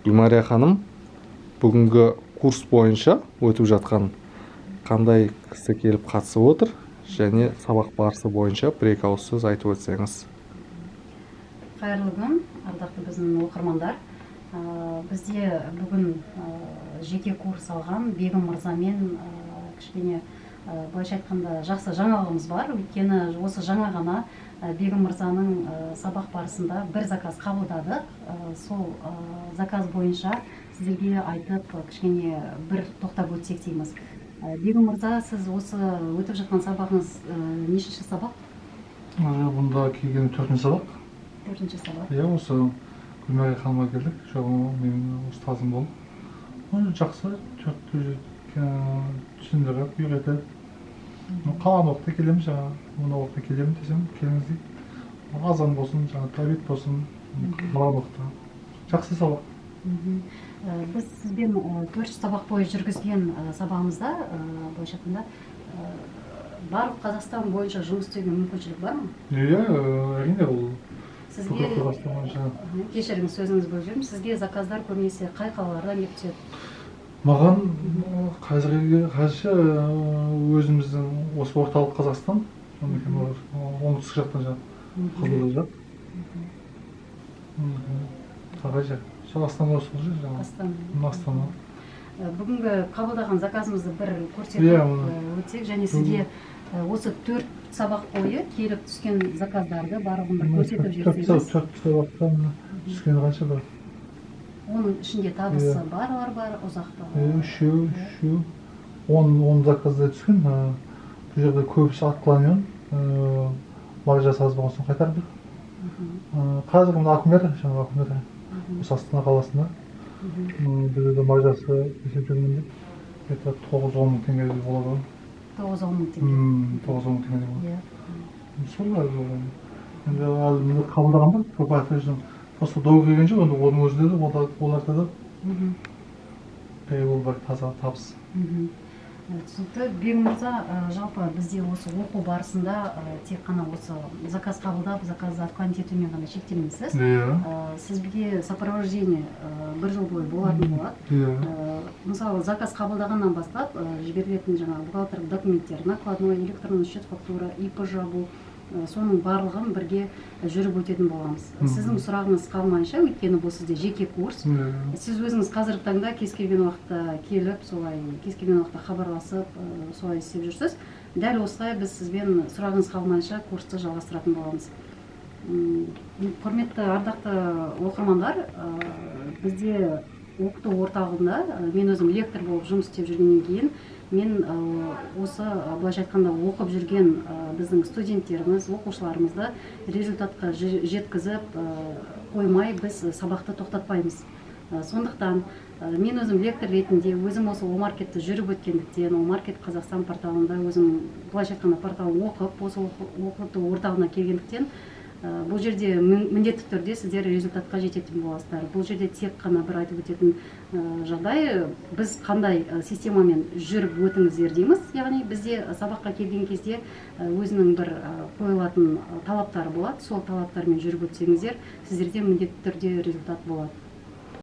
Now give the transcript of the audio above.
Гүлмария ханым, бүгінгі курс бойынша өтіп жатқан қандай кісі келіп қатысып отыр және сабақ барысы бойынша бір-екі ауыз сөз айтып өтсеңіз. Қайырлы күн, ардақты біздің оқырмандар. Бізде бүгін жеке курс алған Бегім мырзамен кішкене, былайша айтқанда, жақсы жаңалығымыз бар. Өйткені осы жаңа ғана Бегім мырзаның сабақ барысында бір заказ қабылдадық. Сол заказ бойынша сіздерге айтып, кішкене бір тоқтап өтсек дейміз. Бегім мырза, сіз осы өтіп жатқан сабағыңыз нешінші сабақ? Уже бұнда келген төртінші сабақ. Төртінші сабақ. Иә, осы Гүлмәрия ханымға келдік. Жоқ, менің ұстазым болып. Жақсы, төрт уже түсіндіріп, үйретіп. Қалған уақытта келемін, жаңағы мына уақытта келемін десем, келіңіз дейді. Азан болсын, жаңағы обед болсын, қалған уақытта. Жақсы сабақ. Біз сізбен 4 сабақ бойы жүргізген сабағымызда, былайша айтқанда, барлық Қазақстан бойынша жұмыс істеуге мүмкіншілік бар ма? Иә, әрине, ол Сізге бүкіл Қазақстан бойынша. Кешіріңіз, сөзіңізді бөліп жібердім. Сізге заказдар көбінесе қай қалалардан келіп түседі? Маған қазіргі қазірше өзіміздің осы орталық Қазақстан, одан кейін оңтүстік жақтан, жаңағы Қызылорда жақ. Тағы жақ. Сол Астана, сол жер жаңағы. Астана. Астана. Бүгінгі қабылдаған заказымызды бір көрсетіп Иә, оны. Өтсек және сізге осы 4 сабақ бойы келіп түскен заказдарды барлығын бір көрсетіп жіберсеңіз. 4 сабақтан түскен қанша бар? Оның ішінде табысы барлар бар, ұзақтығы. Үшеу, 10 заказдай түскен. Бұл жерде көбісі отклонен, маржасы аз болған соң қайтардық. Қазір мына аккумулятор, жаңағы аккумулятор, осы Астана қаласында. Бұл жерде маржасы есептегенде где-то 9-10 мың теңге болады ғой. 9-10 мың теңге. 9-10 мың теңге болады. Сол әлі енді әлі міне қабылдаған бар, көп айтып, просто договор келген жоқ, енді оның өзінде де оларда да ол бар таза табыс. Түсінікті. Бегім мырза, жалпы бізде осы оқу барысында тек қана осы заказ қабылдап, заказды отклонить етумен ғана шектелмейсіз. Иә. Сізге сопровождение бір жыл бойы болатын болады. Иә. Мысалы, заказ қабылдағаннан бастап жіберілетін жаңағы бухгалтерлік документтер, накладной, электронный счет фактура, ИП жабу, соның барлығын бірге жүріп өтетін боламыз. Сіздің сұрағыңыз қалмайынша, өйткені бұл сізде жеке курс. Сіз өзіңіз қазіргі таңда кез келген уақытта келіп, солай кез келген уақытта хабарласып, солай істеп жүрсіз. Дәл осылай біз сізбен сұрағыңыз қалмайынша курсты жалғастыратын боламыз. Құрметті ардақты оқырмандар, бізде оқыту орталығында мен өзім лектор болып жұмыс істеп жүргеннен кейін мен осы, былайша айтқанда, оқып жүрген біздің студенттеріміз, оқушыларымызды результатқа жеткізіп қоймай біз сабақты тоқтатпаймыз. Сондықтан мен өзім лектор ретінде өзім осы Омаркетті жүріп өткендіктен, Омаркет Қазақстан порталында өзім, былайша айтқанда, порталын оқып, осы оқыту орталығына келгендіктен, бұл жерде міндетті түрде сіздер результатқа жететін боласыздар. Бұл жерде тек қана бір айтып өтетін жағдай, біз қандай системамен жүріп өтіңіздер дейміз. Яғни бізде сабаққа келген кезде өзінің бір қойылатын талаптары болады. Сол талаптармен жүріп өтсеңіздер, сіздерде міндетті түрде результат болады.